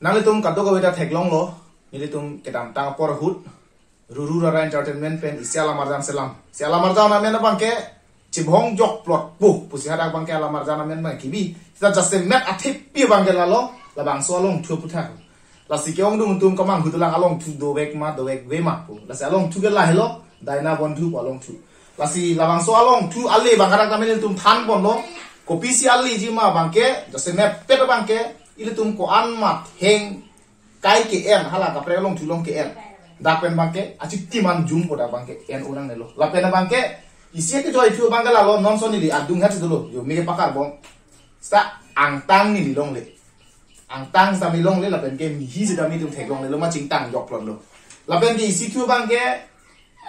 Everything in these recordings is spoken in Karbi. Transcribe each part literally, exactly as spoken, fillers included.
Nanglitum kadokave ta theklonglo, nelitum kedamtang apor ahut Ruru Rara Entertainment pen isi alamarjan selam. Si alamarjan amen abangke chibhong jok plot pu pusi hadak abangke alamarjan amen abangke kebi. Seta jasemet athepi abangke lalo, labangso alongthu aputhak. Lasi ke-ongdung atum kamanghu dolang, alongthu dovek ma dovekve ma pu. Lasi alongthu ke lahelo, Daina Bondhu pu alongthu. Lasi labangso alongthu ale abang hadak tame nelitum thanponlo. Kopisi aleji ma abangke, jasemet pet abangke, ilitum ko-an ma theng kai ke-en, hala kaprek alongthu along ke-en. Dak pen abangke, achiti man jumpo dak abangke, en-o nangnelo. Lapen abangke, isi kejoithu abangke lalo, non son neli adunghet si dolo, yo me pakarbom. Seta angtang neli longle. Angtang seta me longle, lapen ke mihi seta me itum theklonglelo ma chingtang jok plotlo. Lapen ke isi thu abangke,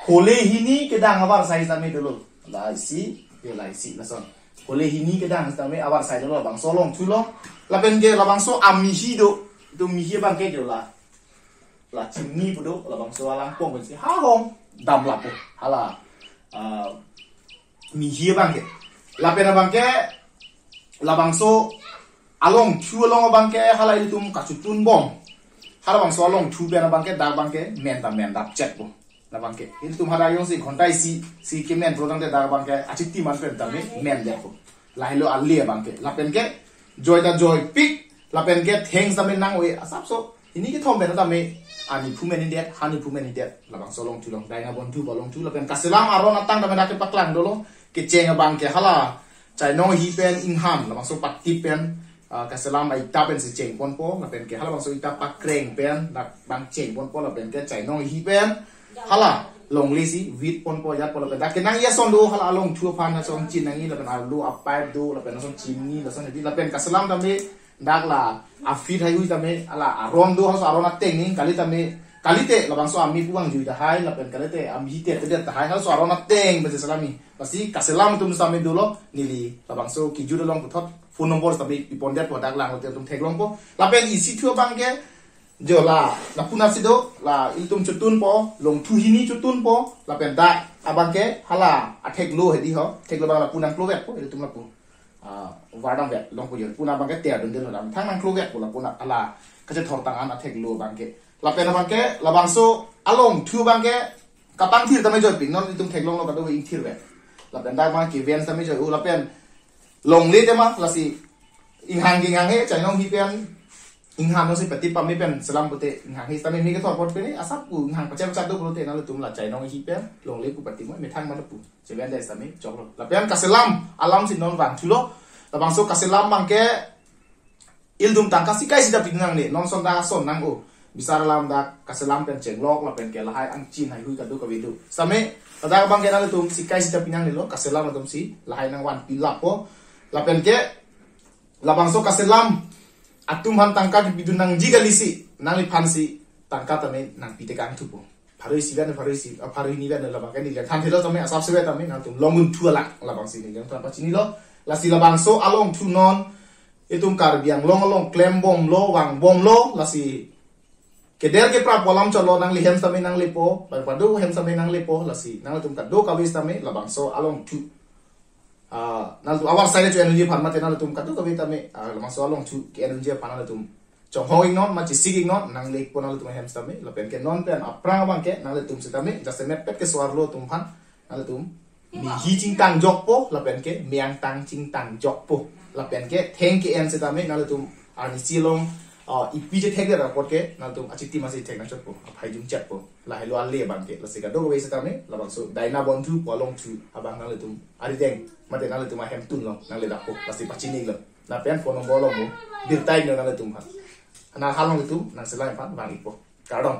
hole hini kedang avarsai seta me dolo. La isi, ke la isi, lason. Hole hini kedang seta me avarsai dolo, labangso alongthulo. Lapen ke labangso amihi do, itum mihi abangke jo la. La chimni pu do, labangso alangpong pensi, ha hong, damlap pu. Hala, ah, mihi abangke. Lapen abangke, labangso alongthu along abangke, hala ilitum kachutunbom. Halabangso alongthu pen abangke, dak abangke, men ta men dap chet po. Labangke. Ilitum hadak jongsi ghonta isi, si kemen pro tangte dak abangke, achiti man pen tame, men dap po. Lahelo ale abangke. Lapen ke, joi ta joipik, lapen ke, thanks tame nang-o-e, asapso. Hini kethom pen tame, ani phu men indet, hani phu men indet, labangso alongthu along, Daina Bondhu pu alongthu, lapen kaselam aron atang tame dak kepaklang dolo, kecheng abangke hala, chainong hi pen ingham, labangso pati pen, ah, kaselam a-ita pensi chengponpo, lapen ke halabangso ita pakreng pen, dak abang chengponpo, lapen ke chainong hi pen, hala, longle si, vitponpo, jatpo, lapen dak kenangji ason do, hala alongthu aphan, lason chin nangji, lapen alu apipe do, lapen lason chimni, lason hedi, lapen kaselam tame, dak la, afit haihui tame, hala, aron do, halaso aron ateng ni, kali tame, kalite, labangso ami puang jui tahai, lapen kalite, ami hite, tedet tahai, halaso aron ateng, besi selami. Pasi, kaselam atum sami dolo, neli, labangso, kejut along puthot, phone number tame, ipondet po, dak lang, atum theklongpo. Lapen isi thu abangke, jo la, lapu nasi do, la, ilitum chutunpo, longthu hini chutunpo, lapen dak, abangke, hala, atheklo hedi ho, theklo abang lapu nangklovetpo, ilitum lapu. Ah, vardam vet, longpo jor, puna abangke ter dun dun dam, thang nangklovetpo lapu na, hala, kachethor tang an atheklo abangke. Lapen abangke, labangso, alongthu abangke, kapangthir tame joipik, non itum theklonglo kadokave ingthirvet. Lapen dak abangke ven tame joi-o, lapen longle tema, lasi, inghang inghang he, chainong hi pen, ingham si pati pame pen, selam pute, inghang hi tame me kethor apot pen, asap pu, inghang pachet pachet do pulote, nanglitum la chainong hi pen, longle pu pati mo, methang ma lapu. Seven days tame choklo. Lapen kaselam alam si non vangthulo. Labangso kaselam abangke ilitum tangka sikai sita pidun nangne. Non son dak ason nang-o. Bisar alam dak kaselam pen chenglok lapen ke lahai angchin haihui kadokave do. Same, ladak abangke nanglitum sikai sita pidun nangnelo. Kaselam atum si lahai nangvanpi lapo. Lapen ke labangso kaselam atum aphan tangka kepidun nangji kali si, nangliphan si tangka tame nangpi tekang thupo. Pharo isi pen, pharo isi, ah, pharo hini pen, labangke neli thanthelo tame, asap sewe tame, nangtum longun thu alak, labangsi neli than pachinilo. Lasi labangso alongthu non, itum Karbi Anglong along klembomlo, vangbomlo, lasi keder keprap alam cholo, nangli hem tame nanglepo, bang pado hem tame nanglepo, lasi nangtum kadokave tame, labangso alongthu. Ah, nangtum avarsai le chu-en unji aphan mate nangtum kadokave tame, ah, labangso alongthu ke-en unji aphan nangtum chonghong iknon, ma chisik iknon, nanglekpo nangtum ahem tame, lapen ke non pen aphrang abangke, nangtum sitame, jasemet pet keso-arlo atum aphan, nangtum mihi chingtang jokpo, lapen ke miyang tang chingtang jokpo, lapen ke theng ke-en sitame, nangtum arnisi along, ah, ipi je thekdet apot ke, nangtum achiti masi thek nangchotpo, aphai jum chetpo, lahelo ale abangke, lasi kadokave sitame, labangso, Daina Bondhu pu alongthu, abang nangtum, arideng, mate nangtum ahem tunlo, nangledakpo, lasi pachinilo. Lapen phone number lo mo, birta iknon nangtum aphan. Nang halong itum, nangselam aphan, vang-ikpo. Kardom.